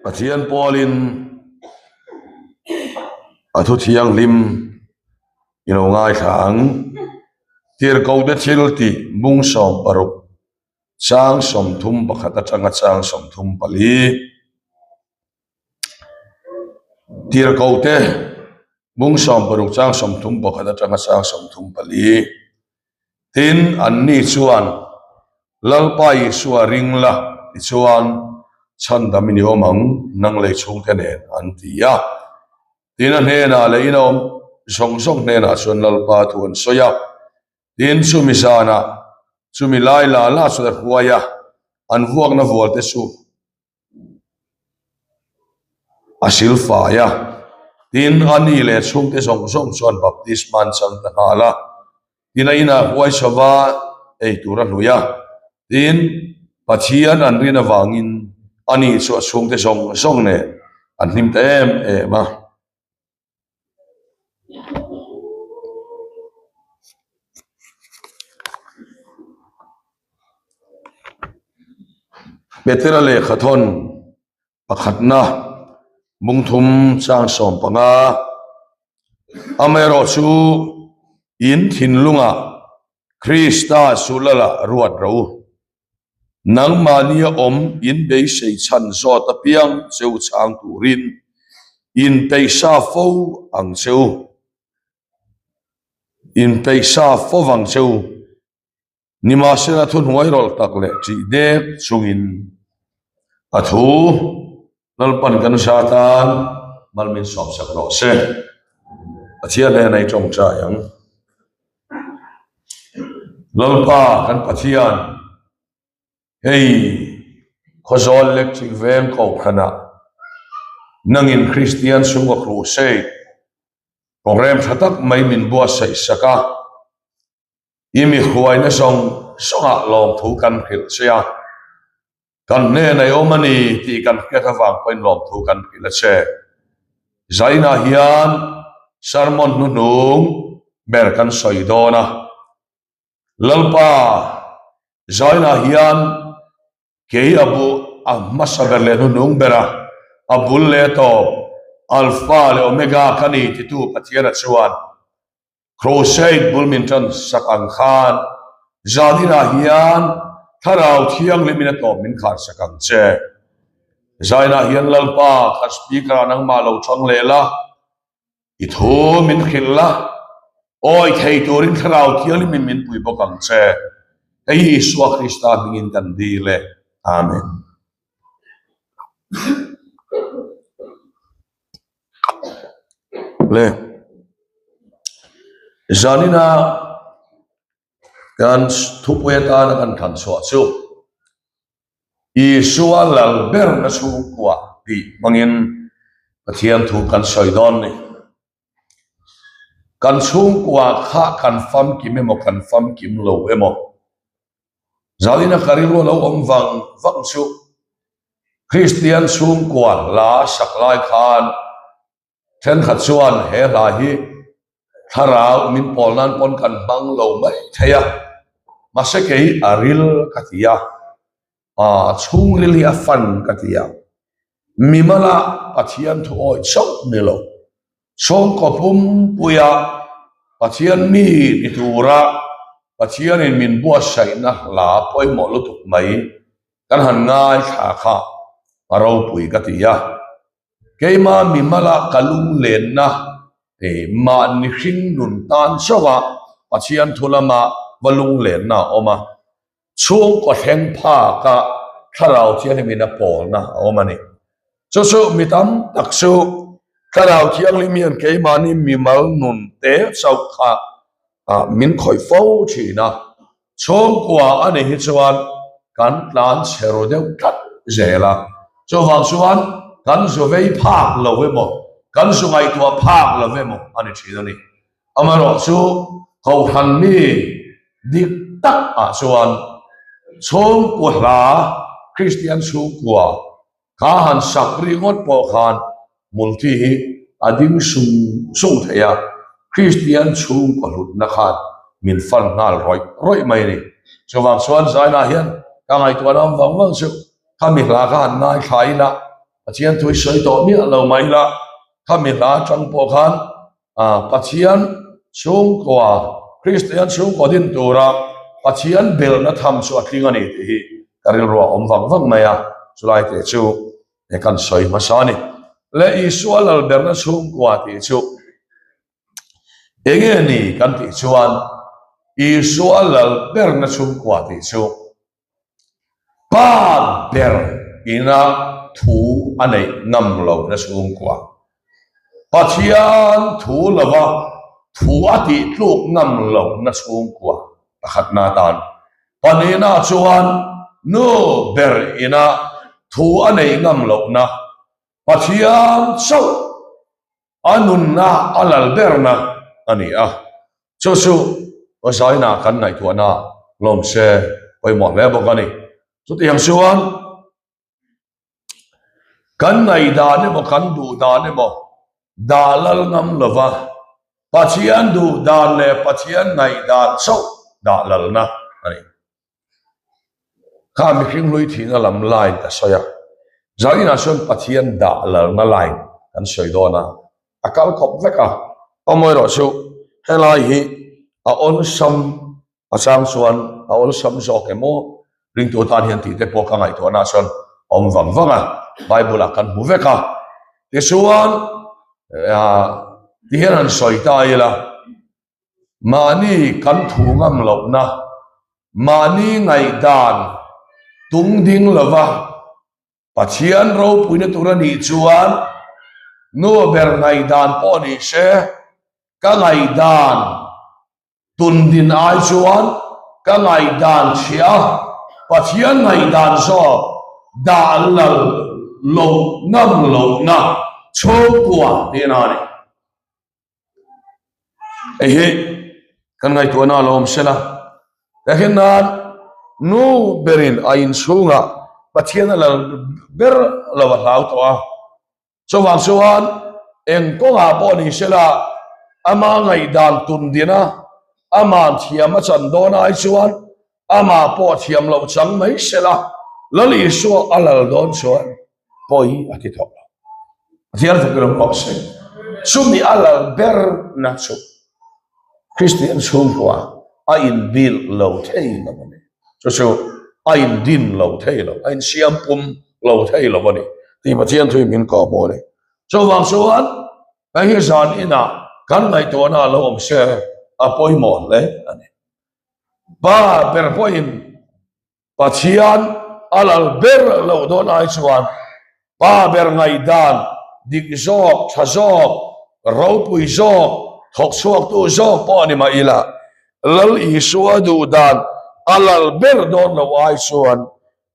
Pathian pawlin a thu thianghlim i lo ngaithla ang. Tirhkohte thil tih bung 60 chang 31 atanga chang 34. Tirhkohte bung 60 chang 31 atanga chang 34. Tin, anni chuan, Lalpa Isua ring la, tichuan chhandam i ni awm ang, nang lei chhungte nen, an ti a. Tin, a hnenah leh ina awm zawng zawng hnenah chuan Lalpa thu an sawi a. Tin, chumi zanah chumi lai la la chuan a hruai a, an vuakna vualte chu A silfai a, tin a ni leh chhungte zawng zawng chuan baptisma an chang ta nghal a, tin a inah huai chhova ei tur a hlui a, tin Pathian an rin avangin a ni chu a chhungte zawng zawng nen an hlim ta em em a. Petera lehkha thawn pakhatna bungthum chang 15 amaherawh chu in thinlungah Krista sulala ruat ro. Nangmahnia awm in beisei chhan zawt apiang cheu chhang turin inpeihsa fo ang cheu. Inpeihsa fo vang cheu. Nimahsela thuhnuai rawlh tak leh ṭih dek chungin a thu Lalpan kan hra tan mal min sawmsak rawh se. Pathian hnena i tawngtai ang. Lalpa kan Pathian, hei Khawzawl Electric Veng Kohhranah nangin Kristian chhunga Crusade program tha tak mai min buatsaih sak a, i mi hruaina zawng zawngah lawmthu kan hrilh che a. Kan hnenah i awm a ni tih kan hriat avang pawhin lawmthu kan hrilh a che. Zainah hian sermon hnuhnung ber kan sawi dawn a. Lalpa, zainah hian kei a bu a hmasa ber leh hnuhnung bera a bul leh tawp Alpha leh Omega ka ni titu Pathiana chuan Crusade bul min tan sak ang khan zaninah hian Thlarau Thianghlim in a tawp min khar sak ang che. Zainah hian Lalpa kha speaker ah nangmah lo chang leh la, i thu min hrilh la, awi thei turin Thlarau Thianghlim in min pui bawk ang che. Hei hi Isua Krista hmingin kan dil e. Amen. Le zanina kan thupui atana kan thlan chhuah chu Isua lal berna chhungkua tih hmangin Pathian thu kan sawi dawn ni. Kan chhungkua kha kan famkim emaw kan famkim lo emaw Zalina ka rilru a lo awm vang vang chu Kristian chhungkua hla sak lai khan thenkhat chuan he hla hi thlarau min pawl nan pawn kan hmang lo mai thei a, mahse kei a ril ka ti a, a chhungril hi a fan ka ti a, mimala Pathian thu awih chauh ni lo. Chhawngkaw pumpuia Pathian mi ni tura Pathianin min buatsaihna hla pawimawh lutuk mai kan han ngaithla kha a ropui ka ti a. Keima mimala ka lunglenna mahni hring nun tan chauha Pathian thu lama va lunglenna a awm a. Chhungkaw thleng phaka Thlarau Thianghlimin a pawlna a awm a ni. Chu chu mi tam tak chu Thlarau Thianghlim hian keimahni mimal nun te chauh kha min khawih fo thin a. Chhungkua a nih hi chuan kan tlan chhe ru deuh tlat zel a. Chuvang chuan kan zu vei phak lo emaw, kan zu ngaihtuah phak lo emaw a ni thin a ni. Amaherawhchu Kohhran mi dik tak ah chuan chhungkua hla Kristian chhungkua kha han sak ringawt pawh khan hmulthi hi a ding sung sung thei a, Kristian chhungkua hlutna khan min fan nghal rawih rawih mai a ni. Chuvang chuan Zaina hian ka ngaihtuahna awm vang vang chu khami hla kha han ngaithla ila. Pathian thu i sawi tawh miah lo mai la, khami hla atang pawh khan Pathian chhungkua, Kristian chhungkua din tura Pathian belhna tham chu a tling a ni tih hi ka rilru a awm vang vang mai a, chulai te chu kan sawi hmasa a ni. Le Isua lalberna chhungkua tih chu eng nge ni kan tih chuan Isua lalberna chhungkua tih chu Pa ber ina thu a neih ngam lohna chhungkua, Pathian thu lova thu a tih tluk ngam lohna chhungkua pakhatna atan pahnihna chuan nu ber ina thu a neih ngam lohna Pathian chauh A nunna a lal berna a ni a, chu chu zaina kan ngaihtuahna lawm se pawimawh hle bawk a ni. Chutiang chuan kan ngaihdan emaw kan duh dan emaw dah lal ngam lova Pathian duh dan leh Pathian ngaihdan chauh dah lalna a ni. Kha mihring hlui thihna lam line ka sawi a, zaninah chuan Pathian dah lalna line kan sawi dawn a, a kal khawp vek a. Amaherawh chu helai hi a awlsam a chang chuan a awlsam zawk em aw, ringtu tan hian tih te pawh ka ngaihtuahna chuan awm vang vang a, Bible ah kan hmu vek a. Tichuan tihian han sawi ta ila. Mahni kan thu ngam lohna, mahni ngaihdan tung ding lova Pathian ropuina tur a nih chuan nu ber ngaihdan pawh ni se, ka ngaihdan tun din ai chuan ka ngaihdan chhia Pathian ngaihdan zawk dah lal loh ngam lohna chhungkua tihna a ni. Hei hi kan ngaihtuahna a lo awm sela, tehkhin nan nu berin a inchhungah Pathian a lal ber lo a hlau tawh a, chuvang chuan eng kawngah pawh ni sela ama ngaihdan tun din a, ama'n thiam a chan dawn ai chuan amah pawh thiam loh chang mai sela Lal Isua a lal dawn chuan pawi a ti tawh lo. Pathian fakin awm rawh se. Chumi a lal ber na chu Kristian chhungkua a inbilh lo thei lo a ni. Chu chu a indin lo thei lo, a insiam pum lo thei lo a ni tih Pathian thuin min kawhhmuh a ni. Chuvang chuan hei hi zan inah kan ngaihtuahna a lo awm se a pawimawh hle a ni. Pa ber pawhin Pathian a lal ber loh dawn ai chuan pa ber ngaihdan dik zawk, tha zawk, ropui zawk, thawk chhuaktu zawk pawh a ni mah ila, Lal Isua duhdan a lal ber dawn loh ai chuan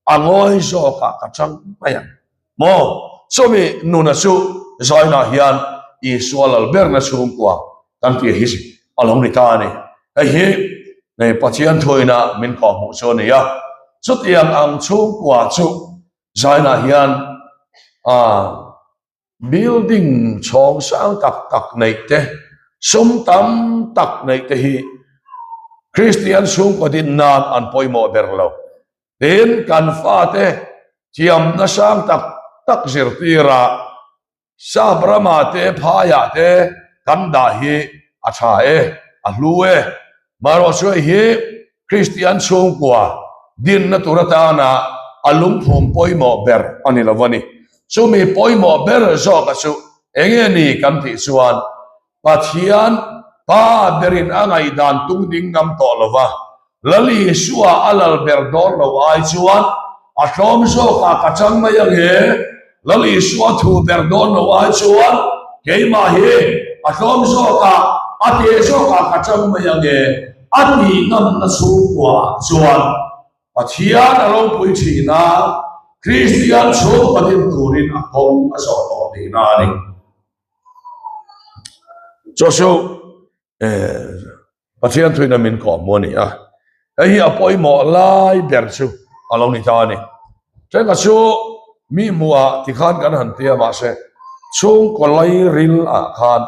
a ngawi zawkah ka chang mai ang maw? Chumi nuna chu zainah hian Isua lal berna chhungkua kan tih hi a lo ni ta a ni. Hei hi nei Pathian thuina min kawhhmuh chu a ni a, chutiang ang chhungkua chu zainah hian building chhawng sang tak tak neih te, sum tam tak neih te hi Kristian chhungkaw din nan an pawimawh ber lo. Tin, kan fate thiamna sang tak tak zirtirah Sap ramah te phaiah te kan dah hi a tha e, a hlu e. Marawhchuai hi Kristian chhungkua dinna tur atana a lungphum pawimawh ber a ni lo a ni. Chumi pawimawh ber zawka chu enge ni kan tih chuan Pathian Pa berin a ngaihdan tung ding ngam tawh lo va, Lal Isua a lal ber dawn lo ai chuan a tlawm zawkah ka chang mai ang e, Lal Isua thu ber dawn lo ai chuan keimah hi a tlawm zawkah, a te zawkah ka chang mai ang e, a tih ngamna chhungkuaah chuan Pathian a ropui thin a, Kristian chhungkaw din turin a kawng a zawh tawh tihna a ni. Chu chu Pathian thuina min kawhhmuh a ni a, hei hi a pawimawh lai ber chu a lo ni ta a ni. Thenka chu mi hmuhah tikhan kan han ti a, mahse chhungkaw lairil ah khan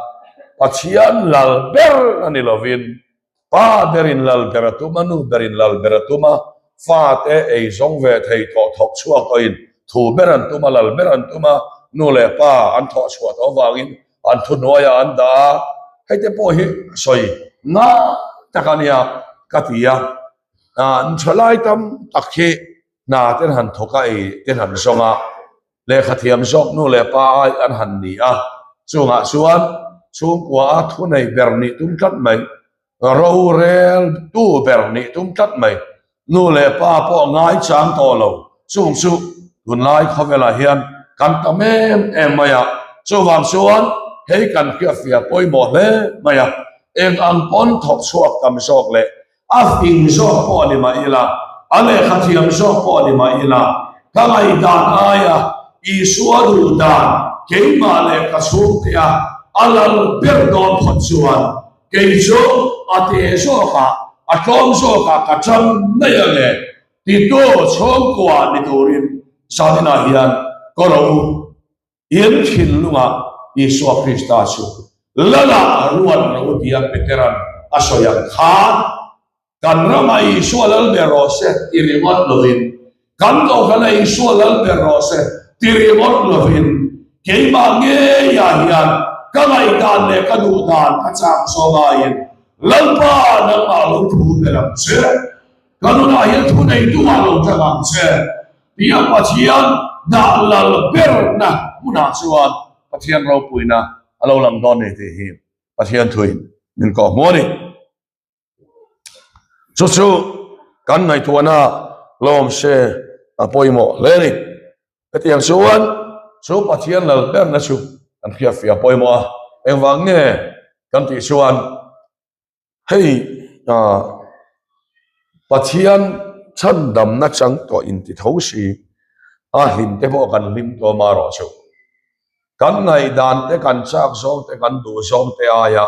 Pathian lal ber a ni lovin Pa berin lal ber a tum a, nu berin lal ber a tum a, fate ei zawng ve thei tawh thawk chhuak tawhin thu ber an tum a, lal ber an tum a. nu leh pa an thawh chhuah tawh avangin an thuhnuaiah an dah a, hei te pawh hi sawi ngai tak a nia ka ti a, thalai tam tak hi hna te an han thawk a, ei te an han zawng a, lehkha thiam zawk nu leh pa ai an han ni a, chungah chuan chhungkua a thunei ber nih tum tlat mai, rorel tu ber nih tum tlat mai, nu leh pa pawh ngaichang tawh lo, chung chu tunlai khawvelah hian kan tam em em mai a, chuvang chuan hei kan hriatfiah pawimawh hle mai a, eng ang pawn thawk chhuak tam zawk leh A fing zawk pawh a ni mah ila, a lehkha thiam zawk pawh a ni mah ila, ka ngaihdan aia Isua duh dan keimah leh ka chhungtea a lal ber dawn phawt chuan kei chu a te zawkah, a tlawm zawkah ka ṭang mai ang e, titu chhungkua ni turin zaninah hian ka rawh u. In thinlungah Isua Krista chu Lalah ruat rawh u tia Petera'n a sawi ang khan, kan ramah Isua lal ber rawh se ti ringawt lovin, kan kohhranah Isua lal ber rawh se ti ringawt lovin, keimah ngeiah hian ka ngaihdan leh ka duhdan ka chak zawng aiin Lalpa nangmah lo thu ber ang che. Ka nunah hian thu neitu ah lo tang ang che tia Pathian dah lal berna hmunah chuan Pathian ropuina a lo lang dawn ni tih hi Pathian thuin min kawh hmu a ni. Chu chu kan ngaihtuahna lawm se a pawimawh hle a ni. Hetiang chuan chu Pathian lal berna chu kan hriatfiah pawimawh a, engvang nge kan tih chuan Hei Pathian chhandamna chang tawh inti tho si a hlim te pawh kan hlim tawh mah erawh chu kan ngaihdan te kan chak zawng te kan duh zawng te aia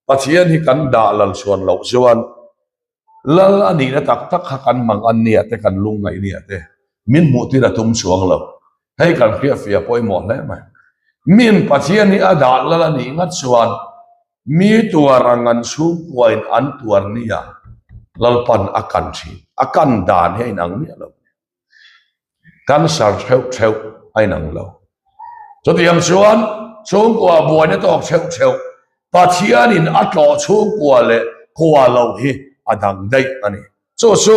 Pathian hi kan dah lal chhuan loh chuan Lal a nihna tak tak kha kan mang an nia te kan lungngaih nia te min hmuh tir a tum chuang lo. Hei kan hriatfiah pawimawh hle mai. Min Pathian hi a dah lal a nih ngat chuan Mi tuar ang an chhungkuain an tuar nia Lalpan a kan thin. A kan dan hi a inang miah lo. Cancer theuh theuh a inang lo. Chutiang chuan chhungkua buaina tawk theuh theuh Pathianin a tlawh chhungkua leh kua lo hi a dang daih a ni. Chu chu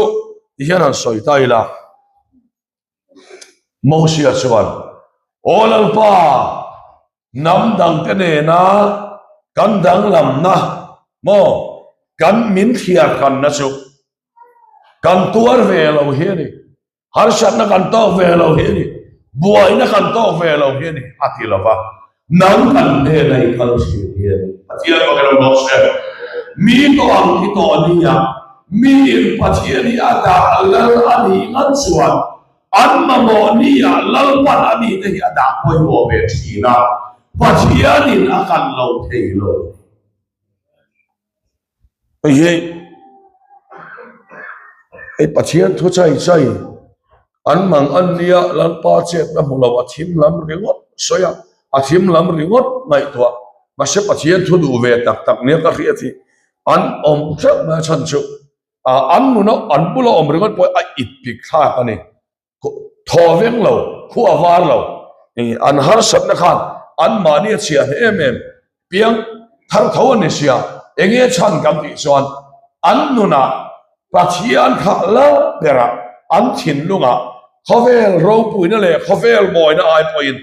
tihian han sawi ta ila. Mosia chuan, Aw Lalpa, hnam dangte nena kan danglamna maw kan min thliar hranna chu kan tuar ve lo hi a ni, harsatna kan tawk ve lo hi a ni, buaina kan tawk ve lo hi a ni a ti lo va, nang kan hnena i kal thin hi a ni. Pathian bawk ilo rawh se. Mi tawh ang i tawh nia, miin Pathian hi a dah lal a nih ngat chuan An mamawh nia Lalpan a mite hi a dah pawimawh ve thin a, Pathianin a kan lo thei lo. Hei hi hei Pathian thu chai chai an mang an nia Lalpa chetna hmu lo a thim lam ringawt sawi a, a thim lam ringawt ngaihtuah mahse Pathian thu duh ve tak tak nia ka hriat hi an awm theuh mai a chhan chu. An nuna an bula awm ringawt pawh a it pik thlak a ni. Thaw veng lo, khu a var lo. An harsatna khan an mahni a chhiah hle em em. Piang thar tho a ni sia, enge chhan kan tih chuan an nunah Pathian kha lal berah an thinlungah khawvel ropuina leh khawvel mawina ai pawhin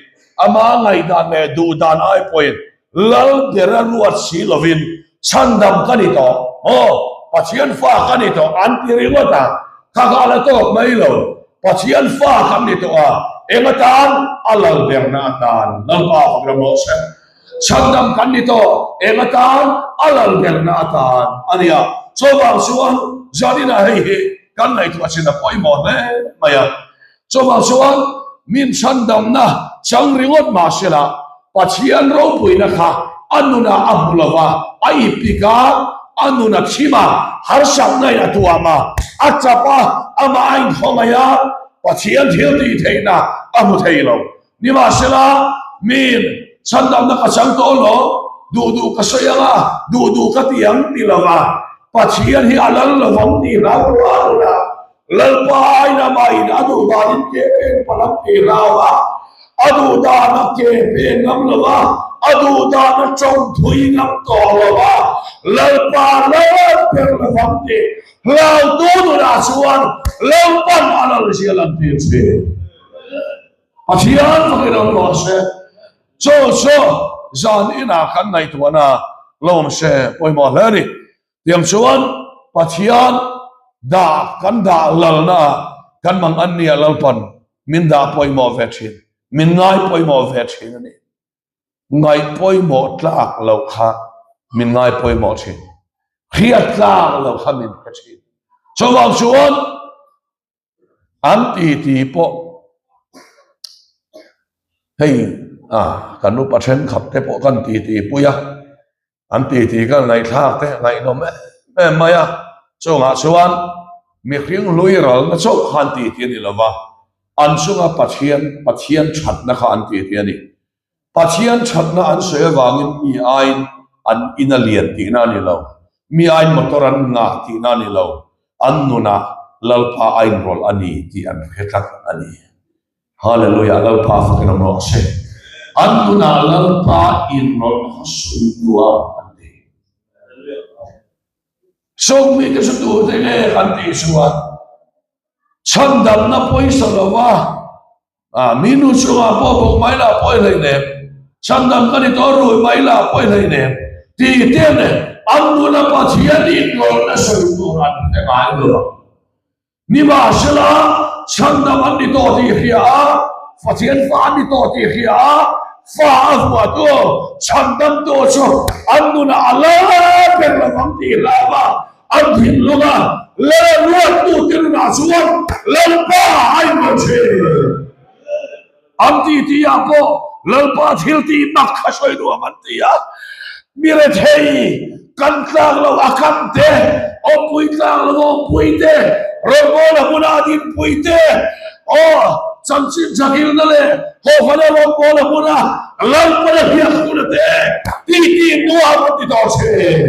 ama ngaihdan leh duhdan ai pawhin Lal bera ruat si lovin chhandam ka ni tawh maw? Pathian fa ka ni tawh an ti ringawt a, ka nghah la tawk mai lo. Pathian fa kan ni tawh a, eng atan? A lal berna atan. Lalpa fak ram rawh se. Chhandam kan ni tawh, eng atan? A lal berna atan a nia. Chuvang chuan zaninah hei hi kan ngaihtuah chin a pawimawh hle mai a. Chuvang chuan min chhandamna chang ringawt mah sela, Pathian ropuina kha a nunah a hmu lo va, a ipik a, a nun a thim a, harsatna in a tuam a, a tap a, amah a inkhawngaih a, Pathian thil tih theihna a hmu thei lo. Nimahsela, min chhandamna ka chang tawh lo, duh duh ka sawi ang a, duh duh ka ti ang ti lo va, Pathian hi a lal lo vang tih hlau pawh a nunah Lalpa aina mahin a duh danin ke pen palam tih hlau a. A duh dan a ke pe ngam lo a, a duh dan a tawng thui ngam tawh lo a, Lalpa lal ber lovang tih hlautu nunah chuan Lalpan a lal zial an tir thin. Pathian fakin awm rawh se. Chaw chu zan inah kan ngaihtuahna lo awm se pawimawh hle a ni. Tiang chuan Pathian dah kan dah lalna ah kan mang an nia Lalpan min dah pawimawh ve thin, min ngai pawimawh ve thin a ni. Ngaih pawimawh tlak loh kha min ngai pawimawh thin, hriat tlak loh kha min hre thin. Chuvang chuan An ti ti pawh hei a kan upa thenkhat te pawh kan ti ti pui a, an ti ti kan ngaihthlak te ngaihnawm em em mai a, chungah chuan mihring hlui ralna chauh kha an ti ti a ni lo va, an chunga Pathian Pathian thatna kha an ti ti a ni. Pathian thatna an sawi avangin mi aiin an in a lian tihna a ni lo, mi aiin motor an ngah tihna a ni lo, an nunah Lalpa a inrawlh a ni tih an hre tlat a ni. Hallelujah, Lalpa fakin awm rawh se. An nunah Lalpa inrawlh kha sawi nuam an ti. Sawmhnih te chu tute nge kan tih chuan chhandamna pawisa lova A mi nu chungah pawh bawk mai lah pawi hlei nem, chhandam ka ni tawh rui mai lah pawi hlei nem tih te leh an nuna Pathian inrawlhna sawi tur an hre ngai lo ang. Nimahsela, chhandam an ni tawh tih hria a, Pathian fa an ni tawh tih hria a, fa a vuahtu chhandamtu chu an nunah a la ber lo vang tih hlau a, An thinlunga lal ruattu te nunah chuan Lalpa a inrawn thin. An titi ah pawh Lalpa thil tih mak kha sawi nuam an ti a, mi rethei kan tlak lo a kan te, awmpui tlak lo awmpui te, rawngbawla hmuna dinpui te, aw chanchin chakilna leh hawhana rawngbawla hmuna Lalpana hriat hmuna te titi nuam an ti tawh thin.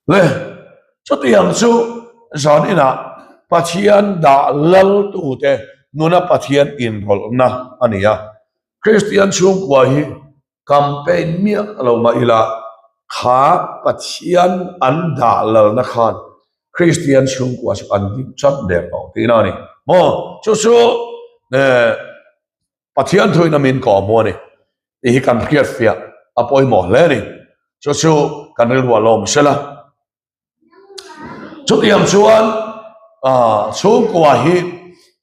Le, chutiang chu zan inah Pathian dah lal tute nuna Pathian inrawlhna a ni a. Kristian chhungkua hi campaign miah lo mah ila kha Pathian an dah lalna khan Kristian chhungkua chu an ding chat der tawh tihna a ni. Maw? Chu chu Pathian thuina min kawh hmu a ni tih hi kan hriat fiah a pawimawh hle a ni. Chu chu kan rilru a lawm sel a. Chutiang chuan chhungkua hi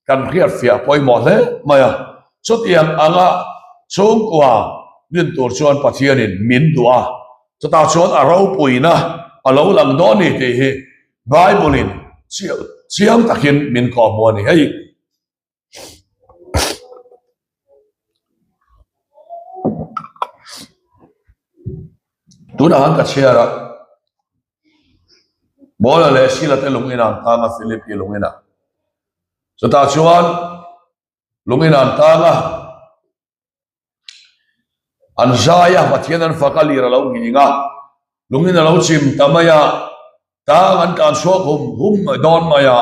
kan hriat fiah pawimawh hle mai a. Chutiang anga chhungkua din tur chuan Pathianin min duh a, chutah chuan a ropuina a lo lang dawn a ni tih hi Bible-in chiang takin min kawh hmu a ni. Hei. Tunah han ka chhiar a, Paula leh Sila te lung inah an tang a, Philippi lung inah. Chutah chuan lung inah an tang a. An zai a, Pathian an fak a, lir a lo nghing a, lungin a lo chim ta mai a, tang an tlan chhuak hum hum mai dawn mai a,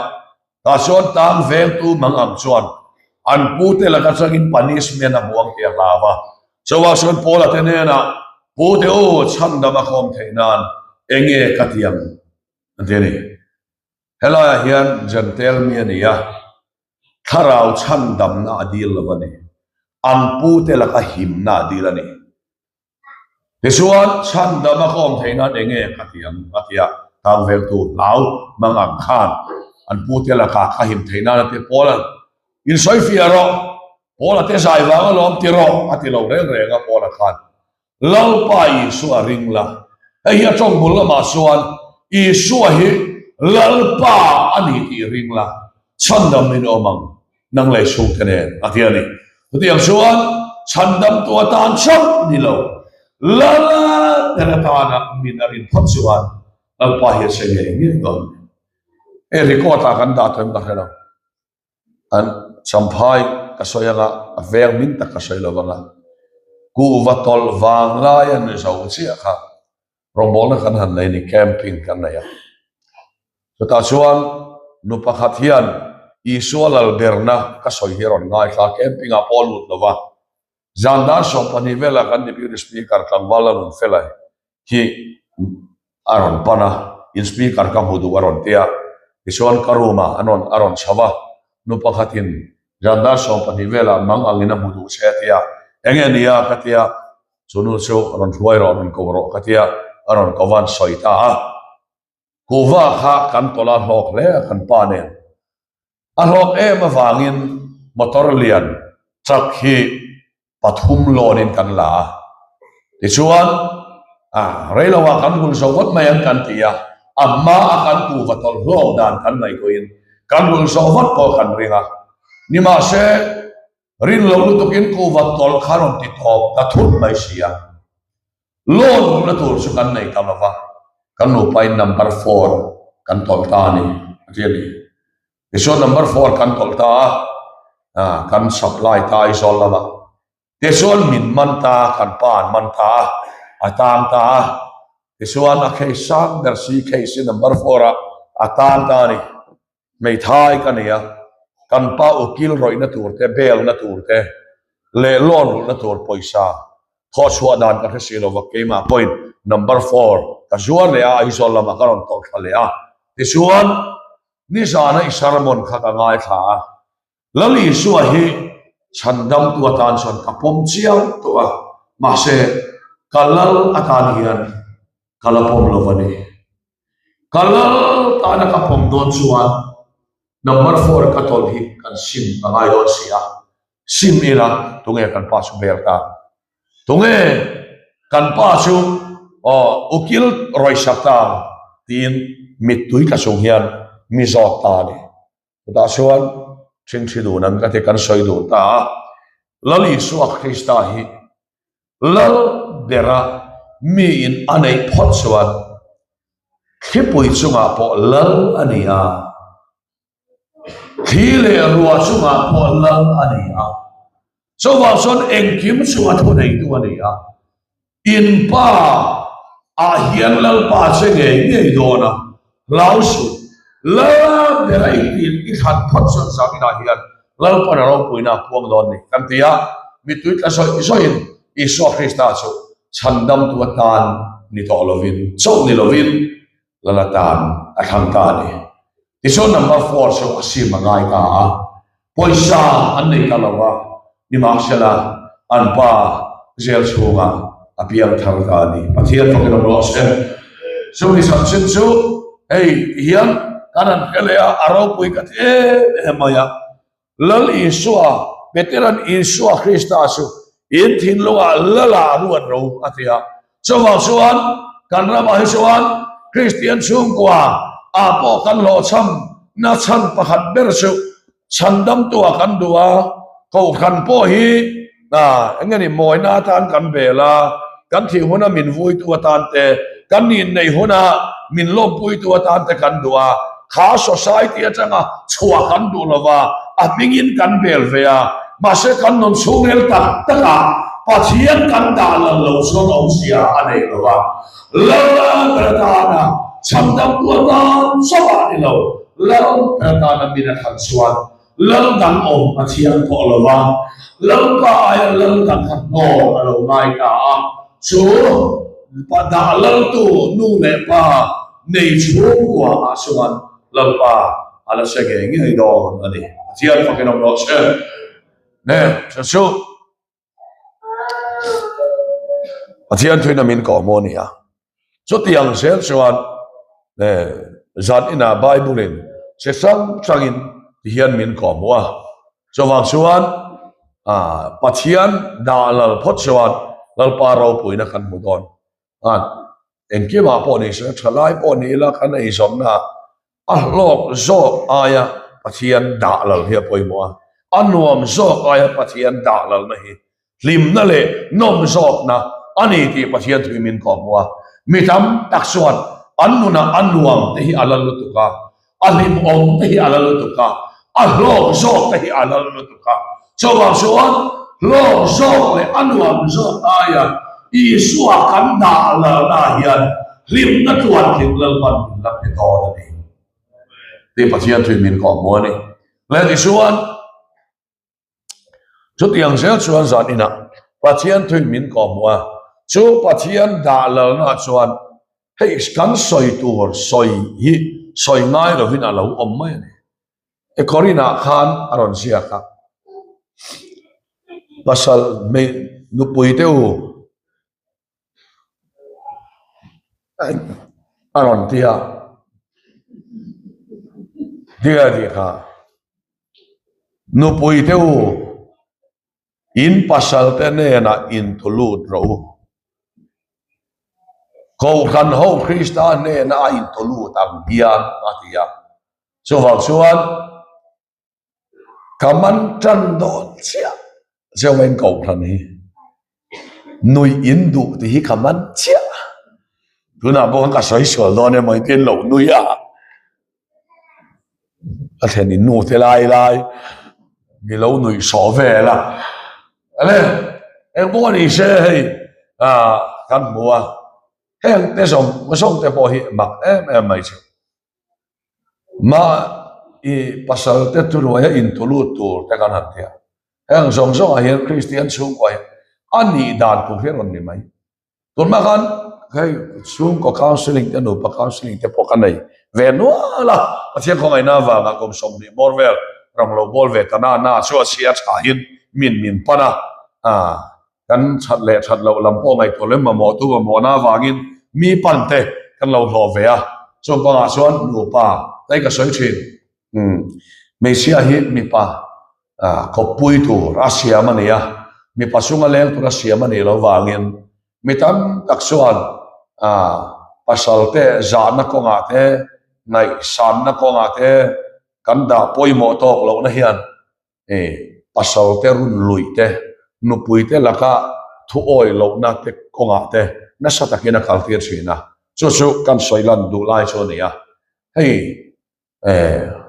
tah chuan tang vengtu mang ang chuan an pute laka changin punishment a hmu ang tih a hlau a. Chauha chuan Paula te hnenah, Pute u, chhandam a khawm theih nan enge ka ti ang? An ti a ni. Helaiah hian Jentail mi a ni a, Thlarau chhandamna a dil lo a ni. An pute laka himna a dil a ni. Tichuan, chhandam a ka awm theih nan enge ka ti ang a ti a, tlangveltu hlau mang ang khan an pute laka ka him theih nan a ti. Paula, insawi fiah rawh, Paula te zai vang alawm ti rawh a ti lo reng reng a Paula khan. Lalpa Isua ring la. Hei hi a tawng bul lamah chuan Isua hi Lalpa a ni tih ring la, chhandam in awm ang, nang leh chhungte nen a ti a ni. Chutiang chuan chhandamtu atan chauh ni lo, Lal ber atana min a rin phawt chuan Lalpa hi a che ngei ngei dawn a ni. Hei record ah kan dah tawh em ka hre lo. An Champhai ka sawi anga a veng min tak ka sawi lo anga kuhva tawlh vang lai a ni zo chiah kha rawngbawlna kan han nei ni camping kan nei a chutah chuan nu pakhat hian. Isua lalberna ka sawi hi a rawn ngaithla a, camping ah pawh a lut lo va. Zan dar 12 velah kan Deputy Speaker tlangval a rawn fel a hi a rawn pan a, in Speaker ka hmu duh a rawn ti a, tichuan ka room ah an rawn a rawn chho a, nu pakhatin zan dar 12 velah mang angin a hmu duh che a ti a, enge ni a ka ti a, chu nu chu rawn hruai rawh rawn ko rawh ka ti a, a rawn ko van sawi ta a. Kuhva kha kan tawlh a hlawk hle a kan pa nen. A hlawk em avangin motor lian truck hi pathum loan in kan la a. Tichuan rei lo ah kan hul zo vat mai ang kan ti a, a hma a kan kuhva tawlh hlawk dan kan ngaihtuahin kan hul zo vat pawh kan ring a. Nimahse rin lo lutukin kuhva tawlh kha rawn ti tawp ta thut mai si a. Loan hmuhna tur chu kan nei ta lova, kan nupain number four kan tawlh ta a ni, a ti a ni. Tichuan number four kan tawlh ta a, kan supply ta Aizawl lamah. Tichuan min man ta a, kan pa an man ta a, a tang ta a. Tichuan a case sang ber si case hi number four ah a tang ta a ni. Hmeithai ka nei a, kan pa ukil rawihna tur te, bail-na tur te leh loan rulhna tur pawisa thawhchhuah dan ka hre si lo va, keimah pawhin number four ka zuar leh a, Aizawl lamah ka rawn tawlh thla leh a. Tichuan, nizana i sermon kha ka ngaithla a, Lal Isua hi chhandamtu atan chuan ka pawm chiang tawh a, mahse ka lal atan hian ka la pawm lo a ni. Ka lal tana ka pawm dawn chuan number four ka tawlh hi kan sim a ngai dawn si a, sim ila tunge kan pa chu bel ta? Tunge kan pa chu aw ukil rawisak ta? tiin mittui tla chung hian mi zawt ta a ni. Chutah chuan ṭhingṭhi dun an ka ti kan sawi dun ta a, Lal Isua Krista hi Lal bera miin a neih phawt chuan thlipui chungah pawh Lal a ni a, thli leh ruah chungah pawh Lal a ni a, chuvang chuan engkim chunga thuneitu a ni a. In pa ah hian Lalpa che ngei ngei dawn a, hlau suh. Lal ber a intin i thlan phawt chuan zamin ah hian Lalpan a ropuina a puang dawn ni kan ti a, mittui tla zawih zawihin Isua Krista chu chhandamtu atan ni tawh lovin, chauh ni lovin Lal atan a thlang ta a ni. Tichuan number four chu a sim a ngai ta a, pawisa an nei ta lo a, nimahsela an pa jail chhungah a piang thar ta a ni. Pathian fakin awm rawh se. Chumi chanchin chu hei tihian kan han hre leh a, a ropui ka ti em em mai a. Lal Isua, Peteran Isua Krista chu in thinlungah Lala ruat ro a ti a. Chuvang chuan kan ramah hi chuan Kristian chhungkua ah pawh kan hlawhchham na chhan pakhat ber chu chhandamtua kan duh a, kohhran pawh hi eng nge ni mawina atan kan bel a, kan thih huna min vuitu atan te, kan inneih huna min lawmpuitu atan te kan duh a, kha society atanga chhuah kan duh lo va, a hmingin kan bel ve a, mahse kan nun chhungrel tak takah Pathian kan dah lal lo chuan awmzia a nei lo va, Lal ber atana chhandamtu atan chauh a ni lo, Lal ber atana min a thlan chuan Lal dang awm a thiang tawh lo va, Lalpa aia lal dang kha hnawl a lo ngai ta a, chu pa dah laltu nu leh pa nei chhungkua ah chuan Lalpa a la che ngei ngei dawn a ni. Pathian fakin awm rawh se. Ne, chu chu Pathian thuina min kawh maw nia. Chutiang zel chuan zan inah Bible in che hrang hrangin ti hian min kawh hmuh a. Chuvang chuan Pathian dah lal phawt chuan Lalpa ropuina kan hmu dawn. Engkimah pawh ni se, thalai pawh ni ila kan eizawnna a hlawk zawk aia Pathian dah lal hi a pawimawh a, a nuam zawk aia Pathian dah lalna hi hlimna leh nawm zawkna a ni tih Pathian thui min kawhhmuh a. Mi tam tak chuan an nunah a nuam te hi a lal lutuk a, a hlimawm te hi a la lutuk a, a hlawk zawk te hi a lal lutuk a. Chuvang chuan hlawk zawk leh a nuam zawk aia Isua kan dah lalna hian hlimna tluan tling Lalpan min la pe dawn a ni tih Pathian thuin min kawhhmuh a ni. Le tichuan chutiang zel chuan zan inah Pathian thuin min kawhhmuh a, chu Pathian dah lalna chuan hei kan sawi tur sawi hi sawi ngai lovin a lo awm mai a ni. E Korinah khan a rawn ziak a, Pasal hmei nupui te u a rawn ti a, Tia tih kha nupui te u in pasal te hnenah intu lut rawh u. Kohhran ho Krista hnena a intu lut ang hian a ti a. Chuvang chuan ka man tan dawn chiah Zeuain kohhran hi nuih in duh tih hi ka man chiah. Tunah pawh khan ka sawi sual dawn emaw engtin lo nui a. A thlen in nu te lai lai mi lo nuih sawh vel a. Ale eng pawh a ni se hei ah kan hmu a heng te zawng zawng te pawh hi mak em em mai chu. Mah i pasal te thuhnuaia intulut tur te kan han ti a. Heng zawng zawngah hian Kristian chhungkua hi a nih dan tur hi a rawn ni mai. Tunah khan hei chhungkaw counselling te nupa counselling te pawh ka nei ve nual a, Pathian khawngaihna avanga kum 20 bawr vel ram lo bawl ve ta na na chu a chhia thahin min min pan a, ah kan that leh that loh lam pawh ngaihtuah lem mamawh tu mamawhna avangin mi pan te kan lo hlawh ve a, chung kawngah chuan nupa hei ka sawi thin umm hmeichhia hi mipa Kawppui tur a siam a ni a, mipa chunga leng tur a siam a nih loh vangin mi tam tak chuan pasal te zahna kawngah te, ngaihsanna kawngah te kan dah pawimawh tawk lohna hian pasal te run luih te, nupui te laka thu awi lohna te kawngah te nasa takin a kaltir thin a, chu chu kan sawi lan duh lai chu a ni a, hei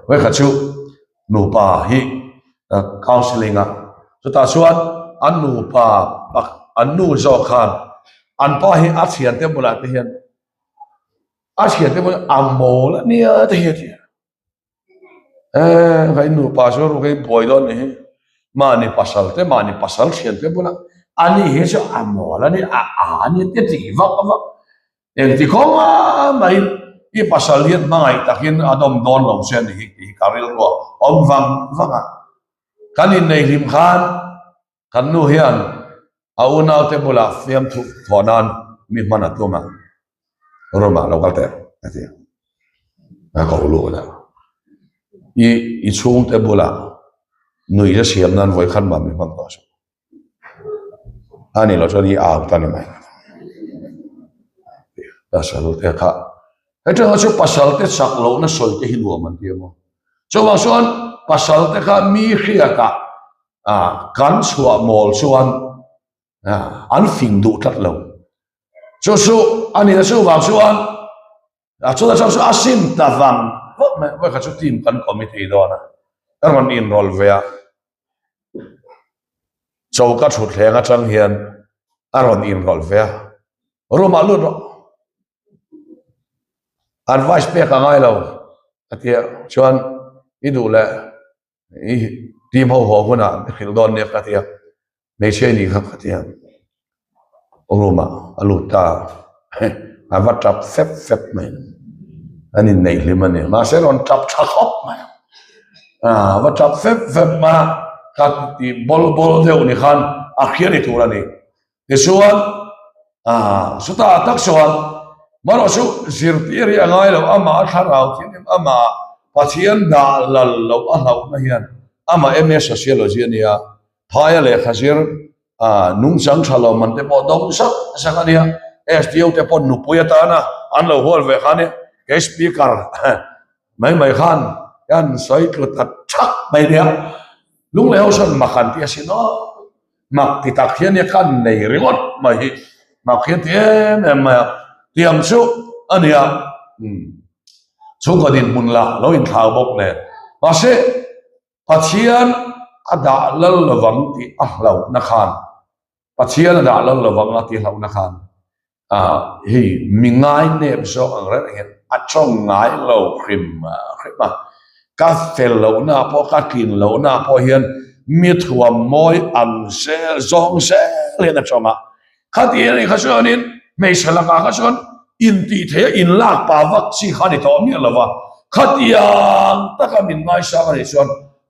Vawikhat chu nupa hi counselling a, chutah chuan an nupa an nu zawk khan an pa hi a thiante bulah te hian a thiante bulah a mawl a nia te hi a ti a, hei nupa chu ruk hi buai dawn ni hi, mahni pasal te mahni pasal thiante bulah ani hi chu a mawl a ni a a ni te ti vak vak. Engti kawng mahin i pasal hian hmangaih takin a dawm dawn lo che a ni hi tih hi ka rilru a awm vang vang a. Kan innei hlim khan kan nu hian a unaute bulah fiamthu thawh nan mi hman a tum a, room ah lo kal teh a ti a, a ko lut a. I i chhungte bulah nuih a siam nan vawikhat mah mi hman tawh suh. A ni lo chuan i out a ni mai. Pasal te kha hetiang chu pasal te chak lohna sawi te hi nuam an ti a maw. Chuvang chuan pasal te kha mi hriatah kan chhuah mawl chuan an fing duh tlat lo. Chu chu a ni a chuvang chuan a chutah chuan chu a sim ta vang vang mai. Vawikhat chu team kan committee dawn a, ka rawn inrawlh ve a. Choka thutthleng atang hian a rawn inrawlh ve a, room ah lut rawh, advice pek a ngai lo a ti a, chuan i duh leh i team ho haw hunah i hrilh dawn nia ka ti a. Hmeichhia i nih kha ka ti a, room ah a lut ta a, a va tap fep fep mai, an inneih hlim a ni, mahse rawn tap tha khawp mai, a va tap fep fep mai a, ka ti bawl bawl deuh ni khan a hria ni tur a ni, tichuan ah chutah tak chuan marawh chu zirtir hi a ngai lo, amah a thlarau thianghlim amah Pathian dah lal loh a hlauhna hian amah MA Sociology a nia. Phaia lehkha zir nungchang tha lo man te pawh dawng zak zak a nia, SDO te pawh nupui atana an lo hual ve kha a nia, kei speaker mai mai khan hian sawi tlu ta thak mai nia, Lunglei ho sawn mak an ti asin aw, mak ti tak hian nia kan nei ringawt mai hi, mak hian ti em em mai a, tiang chu a nia, chhungkaw dinhmun lah lo inthlau bawk nen, mahse. Pathian a dah lal lovang tih a hlauhna khan, Pathian a dah lal lovang a tih hlauhna khan, ah hei mi ngai nep zawk ang reng hian a tawng ngai lo hrim hrim a. Ka fel lohna pawh, ka tlin lohna pawh hian mi thuam mawi ang zel zawng zel hian a tawng a. Khati a nih kha chuanin hmeichhe lakah kha chuan intih theih a inlak pah vak chi kha a ni tawh miah lo va. Khatiang taka min ngaisang a nih chuan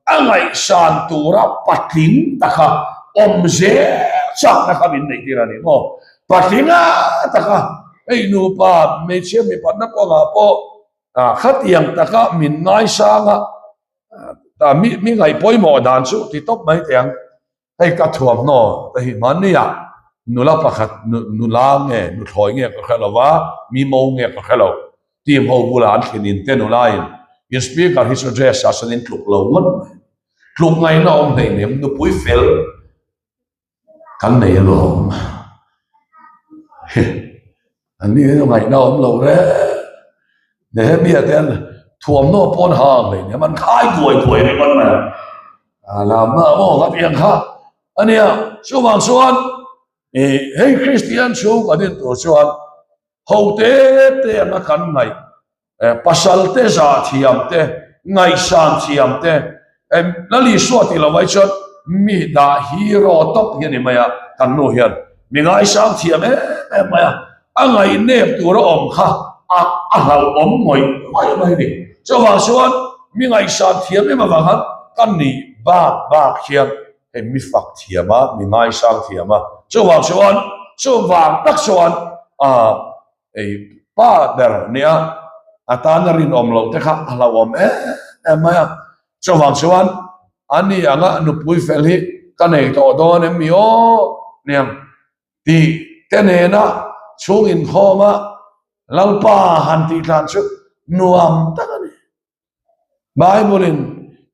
a ngaihsan tura patling taka awm zel chakna kha min neih tir a ni maw? Patlinga taka hei nupa hmeichhia mipatna kawngah pawh Khatiang taka min ngaisang a, mi mi ngaih pawimawh dan chu ti tawp mai teh ang. Hei ka thuamhnaw te hi hmanni ah nula pakhat nula nge nuthlawi nge ka hre lo va, mi mo nge ka hre lo. Team ho bulah an thlen in te nula in in speaker hi chu dress ah sawn in tluk lo ngawt mai. Tluk ngaihna awm hleinem nupui fel. Kan nei alawm. An ni hi ngaihna awm lo reng. Nehemia te an thuamhnaw pawn ha ang hlei nia, an khai duai duai ringawt mai a. A lamna maw ka tih ang kha a nia. Chuvang chuan hei Kristian chhung kan in tur chuan ho te te anga kan ngaih Pasal te zah thiam te, ngaihsan thiam te, Lal Isua tih lo ai chuan mi dah hero tawp hi a ni mai a, kan nu hian mi ngaisang thiam em em mai a, a ngaihnep tur a awm kha a a hlauhawm ngawih ngawih mai a ni. Chuvang chuan mi ngaihsan thiam em avang khan ka nih bak bak hian hei mi fak thiam a, mi ngaisang thiam a, chuvang chuan chuvang tak chuan ah Ei pa ber nia a tana rinawm loh te kha a hlauhawm em em mai a. Chuvang chuan a ni anga nupui fel hi ka nei tawh dawn em mi aw niang tih te nena chhung inkhawma Lalpa han tih tlan chu nuam tak a ni. Bible-in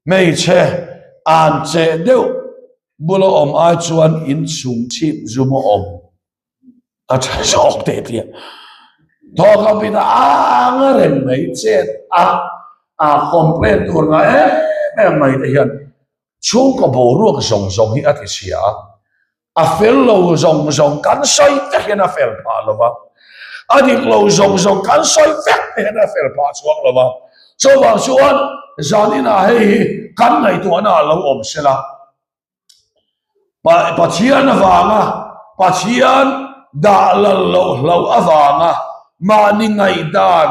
hmeichhe an cheh deuh bula awm ai chuan inchhung chhip zum a awm. A tha zawk teh tih a thawk a pin a ang a reng mai chet a a complain tur nga em em mai te hian chhungkaw boruak zawng zawng hi a ti chhia a a fel lo zawng zawng kan sawi vek hian a fel phah lo va a dik lo zawng zawng kan sawi vek te hian a fel phah chhuak lo va chuvang chuan zaninah hei hi kan ngaihtuahna a lo awm sela. Pathian avanga Pathian dah lal loh hlauh avanga mahni ngaihdan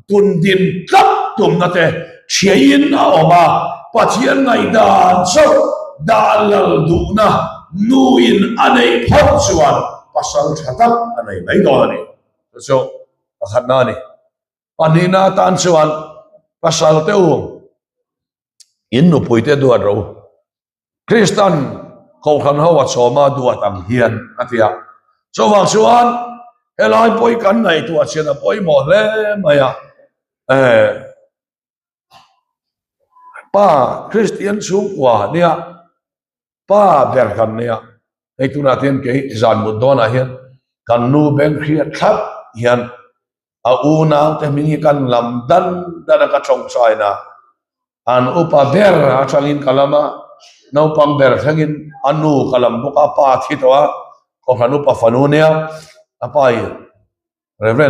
tundin tlat tumna te thiain a awm a, Pathian ngaihdan chauh dah lal duhna nuin a neih phawt chuan pasal tha tak a nei mai dawn a ni. Chu chu pakhatna a ni. Pahnihna atan chuan pasal te u in nupuite duat ro. Kristan Kohhran ho a chawma duat ang hian a ti a. Chuvang chuan helai pawi kan ngaihtuah chian a pawimawh hle mai a. Eh, pa Kristian chhungkua nia pa ber kan nia hei tunah te hian kei zan mut dawnah hian kan nu beng hriat thlap hian A unaute hming hi kan lam dan dan a ka tawngtaina a, an upa ber atangin ka lam a, naupang ber thlengin a nu ka lam bawk a, pa a thi tawh a, Kohhran upa fanu nia, a pa hi Rev.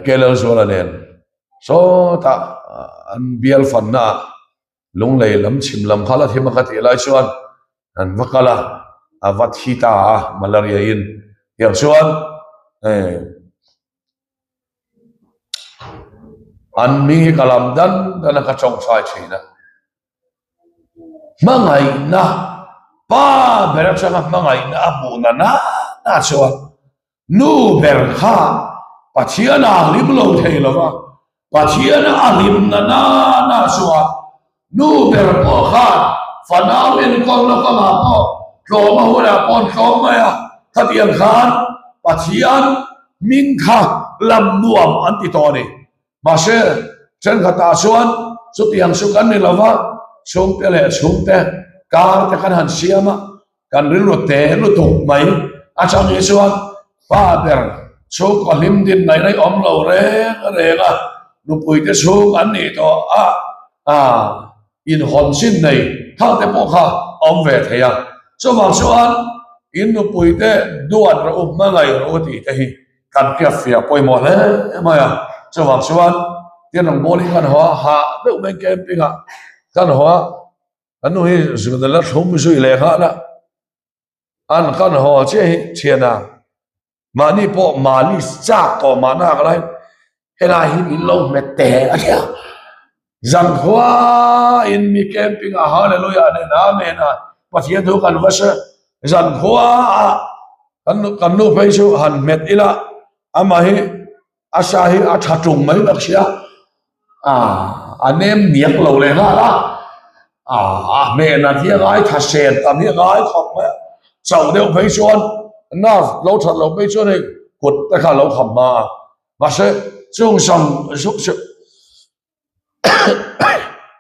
KL Zuala nen sawtah an bial fanna ah Lunglei lam chhim lam kha la thim a ka tih lai chuan an va kal a, a va thi ta a malaria in tiang chuan an hming hi ka lam dan dan a ka tawngtai thin a, hmangaihna pa ber atanga hmangaihna a hmuh na na chuan Nu ber kha Pathian a hlim lo thei lo va, Pathian a hlim na na na chuan nu ber pawh khan fanau enkawlna kawngah pawh tlawm a hunah pawh an tlawm mai a, khatiang khan Pathian hming kha lam nuam an ti tawh a ni. Mahse, thenkhatah chuan chutiang chu kan ni lo va, chhungte leh chhungte kar te kan han siam a, Kan rilru te lutuk mai atang hi chuan pa ber chhungkaw hlim din mai rei awm lo reng reng a, nupuite chhung an nih tawh a, inhawn chin nei thar te pawh kha a awm ve thei a. Chuvang chuan in nupuite duat rawh u, hmangaih rawh u tih te hi kan hriatfiah pawimawh hle mai a. Chuvang chuan. Tin rawngbawlin kan haw a, hah deuh mai camping ah kan haw a, kan nu hi zun a la thlum zui leh nghal a, an kan haw chiah hi thian a. Mahni pawh malis chak tawh mahna ka lai helai hi min lo hmet teh a nia. Zankhua in mi camping ah hallelujah nen amen a Pathian thu kan va hre zankhua ah kan kan nu phei chu han hmet ila amah hi A sa hi a tha tung mai bawk sia, a nem niak lo leh nghal a, a hmenah hi a ngai tha sen tam hi a ngai khawp mai a, chauh deuh phei chuan nerve lo that loh phei chuan hei kut te kha a lo kham hma a, mahse chung sam zuk chu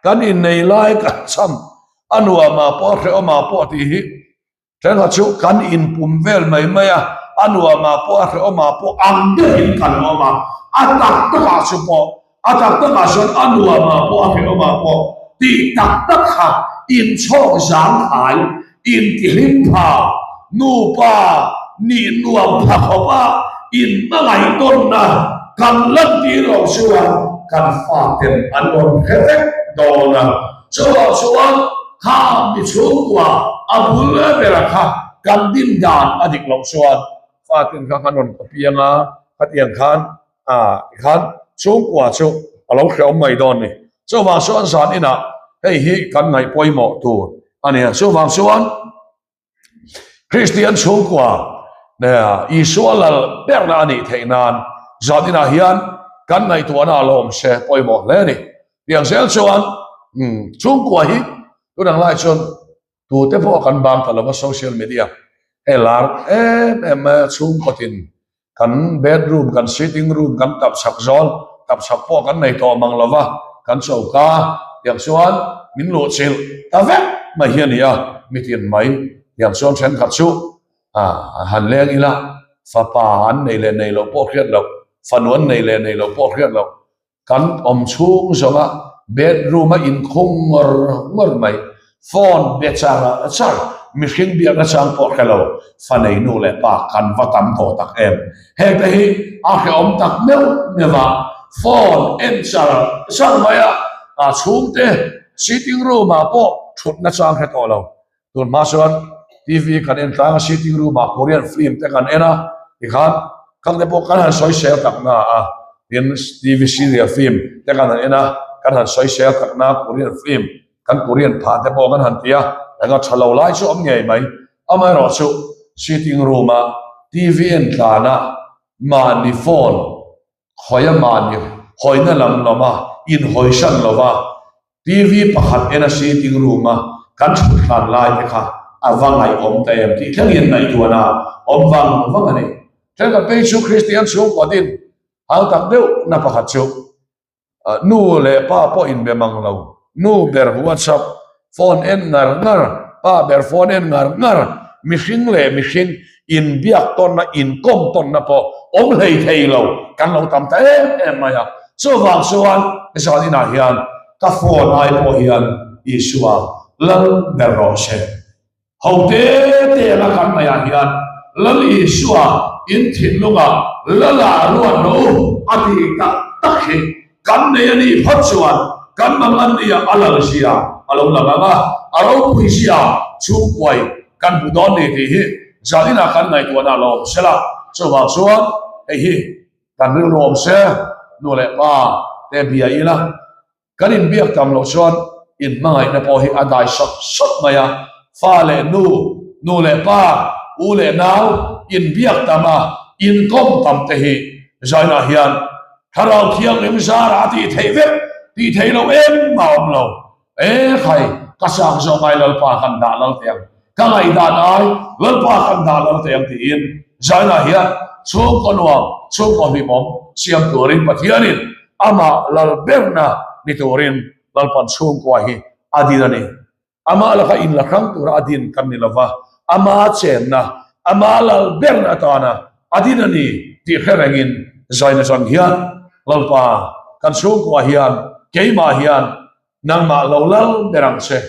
kan innei lai kan cham a nuamah pawh a hrehawmah pawh tih hi. Thenkhat chu kan inpum vel mai mai a, a nuamah pawh a hrehawmah pawh ang deuhin kan awm a, a tak takah chu pawh, a tak takah chuan a nuamah pawh a hrehawmah pawh tih tak tak kha inchhawk zangkhai, intihlim pha, nupa nih nuam pha khawpa inhmangaih tawnna kan lantir loh chuan kan faten an rawn hre vek dawn a, chuvang chuan Kha mi chhungkua a bul bera kha kan din dan a dik loh chuan fatin kha kan rawn piang a, khatiang khan ah khan chhungkua chu a lo hrehawm mai dawn ni. Chuvang chuan zan inah hei hi kan ngaih pawimawh tur a ni a, chuvang chuan Kristian chhungkua Isua lal berna a nih theih nan zan inah hian kan ngaihtuahna a lo awm se pawimawh hle a ni. Tiang zel chuan chhungkua hi tunang lai chuan tute pawh kan bang ta lova social media hei lar em em mai a chhungkaw tin Kan bedroom, kan sitting room, kan tapchhak zawl, tapchhak pawh kan nei tawh mang lova, kan choka tiang chuan min luhchilh ta vek mai hi a ni a, mitin mai tiang chuan thenkhat chu han leng ila, fapa an nei leh nei loh pawh hriat loh, fanu an nei leh nei loh pawh hriat loh, Kan awm chhung zawnga bedroom a inkhung ngawr ngawr mai, phone be char char, mihring biakna chang pawh hre lo, fa nei nu leh pa kan va tam tawh tak em. Hengte hi a hrehawm tak meuh meuh a, phone en char char mai a, chhungte sitting room ah pawh thutna chang hre tawh lo. Tun hma chuan TV kan en tlang a, sitting room ah Korean film te kan en a, tikhan khang te pawh kan han sawi sel tak na a, tin TV serial film te kan han en a, kan han sawi sel tak na Korean film kan Korean phah te pawh kan han ti a, eng a tha lo lai chu awm ngei mai. Amaherawh chu sitting room a TV en tlan a mahni phone Khawia mahni hawina lam lama inhawisan lova TV pakhat en a sitting room a kan thut hlan lai te kha a va ngaihawm ta em tih thlengin ngaihtuahna awm vang vang a ni. Thenkhat phei chu Kristian chhungkua din hau tak deuh na pakhat chu nu leh pa pawh inbe mang lo, nu ber WhatsApp Phone en ngar ngar, pa ber phone en ngar ngar, mihring leh mihring inbiak tawnna, inkawm tawnna pawh awm hlei thei lo kan lo tam ta em em mai a. Chuvang chuan zan inah hian ka phone ai pawh hian Isua lal ber rawh se. Ho te te anga kan ngaihah hian Lal Isua in thinlungah Lala ruat rawh u a tih tak tak hi kan nei a nih phawt chuan kan mangan nia a lal zia a lo lang ang a, a ropui zia chhungkuai kan hmu dawn ni tih hi zaninah kan ngaihtuahna a lo awm sela. Chuvang chuan hei hi kan rilru awm se, nu leh pa te bia ila, Kan inbiak tam loh chuan inhmangaihna pawh hi a dai sawt sawt mai a, fa leh nu, nu leh pa, u leh nau inbiak tam a, inkawm tam te hi Zainah hian Thlarau Thianghlim zarah a tih theih vek, tih theih loh engmah a awm lo. E khai, ka chak zawk ai Lalpa kan dah lal teh ang, ka ngaihdan ai Lalpa kan dah lal teh ang tiin Zainah hian chhungkaw nuam, chhungkaw hlimawm siam turin Pathianin Amah lal berna ni turin Lalpan chhungkua hi a din a ni. Amah laka inla hrang tura a din kan ni lova, ama chenna, ama lal berna atana a din a ni tih hre rengin zaina chang hian Lalpa kan chhungkua hian keimah hian nangmah lo lal ber ang che,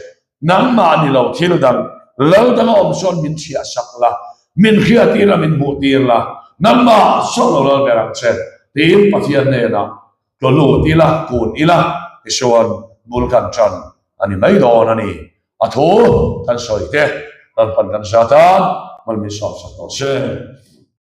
nangmah ni lo thil dang lal danga awm chuan min chhiah sak la, min hriatir la, min hmuhtir la, nangmah chauh lo lal ber ang che tiin Pathian hnenah. Tlaw lut ila, kun ila, tichuan bul kan tan a ni mai dawn a ni. A thu kan sawi te, Lalpan kan zat a, hman min sawmsak tawh se.